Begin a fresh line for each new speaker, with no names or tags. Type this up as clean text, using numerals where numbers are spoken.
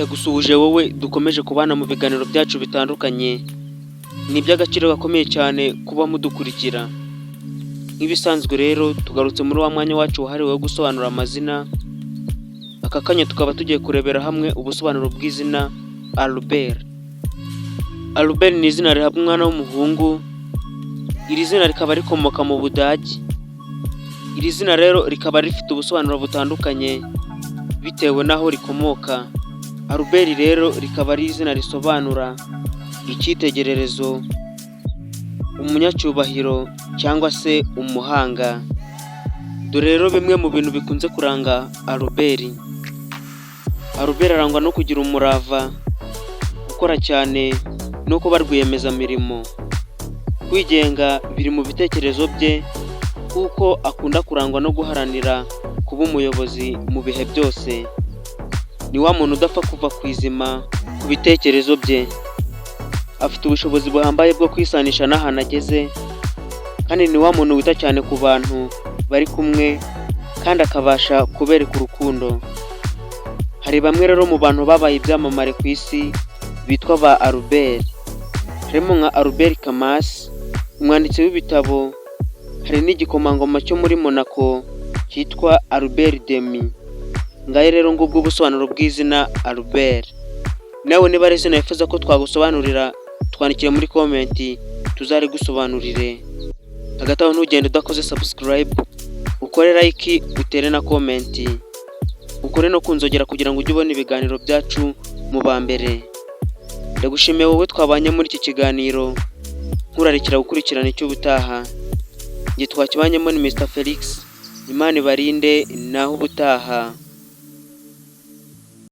Ndagusuhuje wowe dukomeje kubana mu biganiro byacu bitandukanye, ni iby'agaciro gakomeye cyane kuba mudukurikira. Nk'ibisanzwe rero, tugarutse muri wa mwanya wacu wahariwe wo gusobanura amazina. Aka kanya tukaba tugiye kurebera hamwe ubusobanuro bw'izina Albert. Albert ni izina rihabwa umwana w'umuhungu, iri zina rikaba rikomoka mu Budage. Iri zina rero rikaba rifite ubusobanuro butandukanye bitewe n'aho rikomoka. Albert rero rikaba ari izina risobanura icyitegererezo, umunyacyubahiro cyangwa se umuhanga. Dore rero bimwe mu bintu bikunze kuranga Albert. Albert arangwa no kugira umurava, gukora cyane no kuba rwiyemezamirimo. Kwigenga biri mu bitekerezo bye, kuko akunda kurangwa no guharanira kuba umuyobozi mu bihe byose. Ni wa muntu udapfa kuva ku izima ku bitekerezo bye. Afite ubushobozi buhambaye bwo kwisanisha n'ahantu ageze, kandi ni wa muntu wita cyane ku bantu bari kumwe kandi akabasha kubereka urukundo. Hari bamwe rero mu bantu babaye ibyamamare ku isi bitwa ba Albert. Harimo nka Albert Camus, umwanditsi w'ibitabo, hari n'igikomangoma cyo muri Monaco cyitwa Albert Demi. Ngahe rero ngubwo ubusobanuro bw'izina Albert. Nawe niba ari izina wifuza ko twagusobanurira, twandikire muri comment tuzarigusobanurire. Hagati aho ntugende udakoze subscribe, ukore like, utere na comment, ukore no ku nzogera kugira ngo ujye ubona ibiganiro byacu mu ba mbere. Ndagushimiye wowe twabanye muri iki kiganiro, nkurarikira gukurikirana icy'ubutaha. Njye twakibanyemo ni Mr Felix, Imana ibarinde, naho ubutaha.